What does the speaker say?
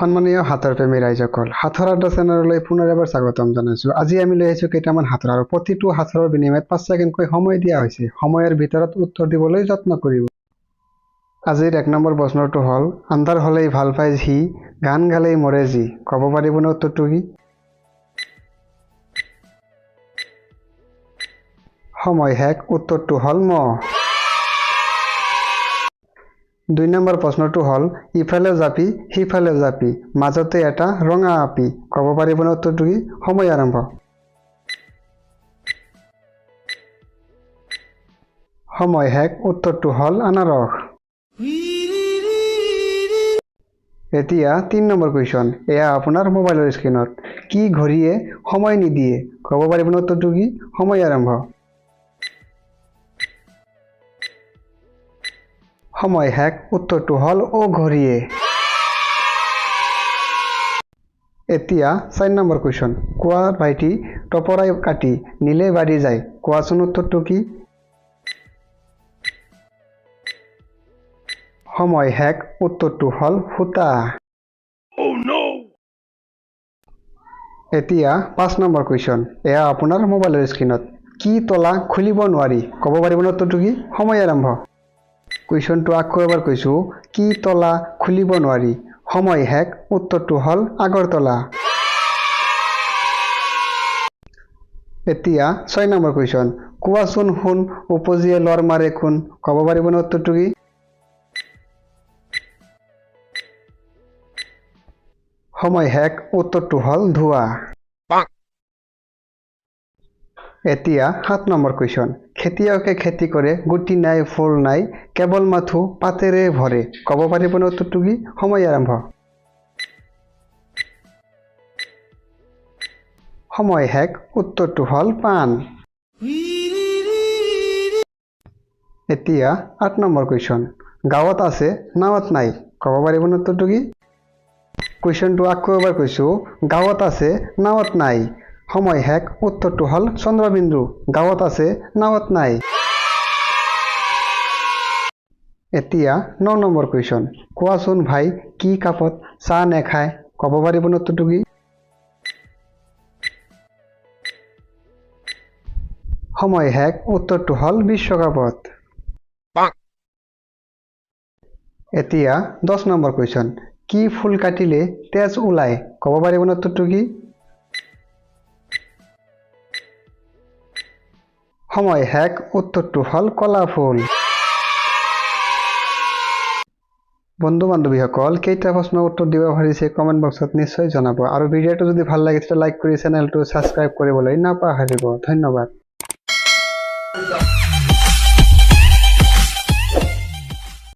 সন্মানীয় সাঁথৰ প্ৰেমী ৰাইজসকল, সাঁথৰ আড্ডা চেনেললৈ পুনৰ এবাৰ স্বাগতম জনাইছোঁ। আজি আমি লৈ আহিছোঁ কেইটামান সাঁথৰ আৰু প্ৰতিটো সাঁথৰৰ বিনিময়ত 5 ছেকেণ্ডকৈ সময় দিয়া হৈছে। সময়ৰ ভিতৰত উত্তৰ দিবলৈ যত্ন কৰিব। আজিৰ 1 নম্বৰ প্ৰশ্নটো হ'ল, আন্ধাৰ হ'লেই ভাল পায় সি, গান গালেই মৰে যি। ক'ব পাৰিবনে উত্তৰটো কি? সময় শেষ। উত্তৰটো হ'ল মহ। 2 নম্বৰ প্ৰশ্নটো হ'ল, ইফালেও জাপি সিফালেও জাপি, মাজতে এটা ৰঙা আপি। ক'ব পাৰিবনে উত্তৰটো কি? সময় আৰম্ভ। সময় শেষ। উত্তৰটো হ'ল আনাৰস। এতিয়া 3 নম্বৰ কুৱেশ্যন। এয়া আপোনাৰ মোবাইলৰ স্ক্ৰীণত। কি ঘড়ীয়ে সময় নিদিয়ে? ক'ব পাৰিবনে উত্তৰটো কি? সময় আৰম্ভ। সময় শেষ। উত্তৰটো হ'ল অ' ঘড়ীয়ে। এতিয়া 4 নম্বৰ কুৱেশ্যন। কোৱা ভাইটি, টপৰাই কাটি নিলে বাঢ়ি যায়। কোৱাচোন উত্তৰটো কি? সময় শেষ। উত্তৰটো হ'ল সূতা। এতিয়া 5 নম্বৰ কুৱেশ্যন। এয়া আপোনাৰ মোবাইলৰ স্ক্ৰীণত। কি তলা খুলিব নোৱাৰি? ক'ব পাৰিবনে উত্তৰটো কি? সময় আৰম্ভ। কুৱেশ্যনটো আকৌ এবাৰ কৈছোঁ, কি তলা খুলিব নোৱাৰি? সময় শেষ। উত্তৰটো হ'ল আগৰতলা। এতিয়া 6 নম্বৰ কুৱেশ্যন। কোৱাচোন সোণ, উপজিয়ে লৰ মাৰে কোন? ক'ব পাৰিবনে উত্তৰটো কি? সময় শেষ। উত্তৰটো হ'ল ধোঁৱা। এতিয়া 7 নম্বৰ কুৱেশ্যন। খেতিয়কে খেতি কৰে, গুটি নাই, ফুল নাই, কেৱল মাথো পাতেৰে ভৰে। ক'ব পাৰিবনে উত্তৰটো কি? সময় আৰম্ভ। সময় শেষ। উত্তৰটো হ'ল পাণ। এতিয়া 8 নম্বৰ কুৱেশ্যন। গাঁৱত আছে, নাৱত নাই। ক'ব পাৰিবনে উত্তৰটো কি? কুৱেশ্যনটো আকৌ এবাৰ কৈছোঁ, গাঁৱত আছে, নাৱত নাই। সময় শেষ। উত্তৰটো হ'ল চন্দ্ৰবিন্দু। গাঁৱত আছে, নাৱত নাই। এতিয়া 9 নম্বৰ কুৱেশ্যন। কোৱাচোন ভাই, কি কাপত চাহ নেখায়? ক'ব পাৰিবনে উত্তৰটো কি? সময় শেষ। উত্তৰটো হ'ল বিশ্বকাপত। এতিয়া 10 নম্বৰ কুৱেশ্যন। কি ফুল কাটিলে তেজ ওলায়? ক'ব পাৰিবনে উত্তৰটো কি? সময় শেষ। উত্তৰটো হ'ল কলা ফুল। বন্ধু বান্ধৱীসকল, কেইটা প্ৰশ্নৰ উত্তৰ দিব পাৰিছে কমেণ্ট বক্সত নিশ্চয় জনাব আৰু ভিডিঅ'টো যদি ভাল লাগিছে, লাইক কৰি চেনেলটো ছাবস্ক্ৰাইব কৰিবলৈ নাপাহৰিব। ধন্যবাদ।